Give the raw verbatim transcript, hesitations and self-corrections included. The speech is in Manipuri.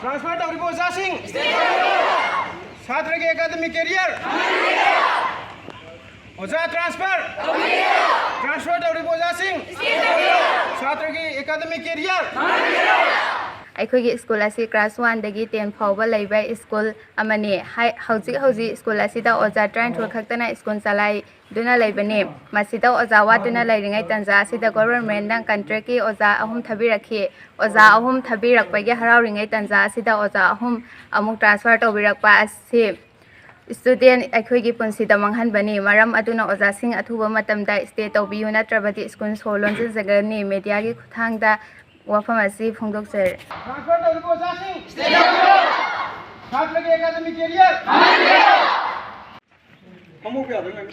Transfer ꯇꯧꯔꯤꯕ ꯑꯣꯖꯥꯁꯤꯡ, ꯁꯥꯇ꯭ꯔꯒꯤ academic career, ꯑꯣꯖꯥ transfer, transfer ꯇꯧꯔꯤꯕ ꯑꯣꯖꯥꯁꯤꯡ, ꯁꯥꯇ꯭ꯔꯒꯤ academic career꯫ ꯑꯩꯈꯣꯏꯒꯤ ꯁ꯭ꯀꯨꯜ ꯑꯁꯤ class one ꯗꯒꯤ ten ꯐꯥꯎꯕ ꯂꯩꯕ ꯁ꯭ꯀꯨꯜ ꯑꯃꯅꯤ꯫ ꯍꯥꯏ-, ꯍꯧꯖꯤꯛ ꯍꯧꯖꯤꯛ ꯁ꯭ꯀꯨꯜ ꯑꯁꯤꯗ ꯑꯣꯖꯥ ꯇꯔꯥꯅꯤꯊꯣꯏ ꯈꯛꯇꯅ ꯁ꯭ꯀꯨꯜ ꯆꯂꯥꯏꯗꯨꯅ ꯂꯩꯕꯅꯤ꯫ ꯃꯁꯤꯗ ꯑꯣꯖꯥ ꯋꯥꯠꯇꯨꯅ ꯂꯩꯔꯤꯉꯩ ꯇꯥꯟꯖꯥ ꯑꯁꯤꯗ government ꯅ contract ꯀꯤ ꯑꯣꯖꯥ ꯑꯍꯨꯝ ꯊꯥꯕꯤꯔꯛꯈꯤ꯫ ꯑꯣꯖꯥ ꯑꯍꯨꯝ ꯊꯥꯕꯤꯔꯛꯄꯒꯤ ꯍꯔꯥꯎꯔꯤꯉꯩ ꯇꯥꯟꯖꯥ ꯑꯁꯤꯗ ꯑꯣꯖꯥ ꯑꯍꯨꯝ ꯑꯃꯨꯛ transfer ꯇꯧꯕꯤꯔꯛꯄ ꯑꯁꯤ student ꯑꯩꯈꯣꯏꯒꯤ ꯄꯨꯟꯁꯤꯗ ꯃꯥꯡꯍꯟꯕꯅꯤ꯫ ꯃꯔꯝ ꯑꯗꯨꯅ ꯑꯣꯖꯥꯁꯤꯡ ꯑꯊꯨꯕ ꯃꯇꯝꯗ stay ꯇꯧꯕꯤꯌꯨ, ꯅꯠꯇ꯭ꯔꯕꯗꯤ ꯁ꯭ꯀꯨꯜ ꯁꯣ ꯂꯣꯟꯁꯤꯟꯖꯒꯅꯤ꯫ Media ꯒꯤ ꯈꯨꯠꯊꯥꯡꯗ ꯋꯥꯐꯝ ꯑꯁꯤ ꯐꯣꯡꯗꯣꯛꯆꯔꯤ꯫ Transfer ꯇꯧꯔꯤꯕ ꯑꯣꯖꯥꯁꯤꯡ, ꯁꯥꯇ꯭ꯔꯒꯤ academic career꯫ ꯐꯝꯃꯨ ꯌꯥꯗ꯭ꯔꯣ ꯅꯪ?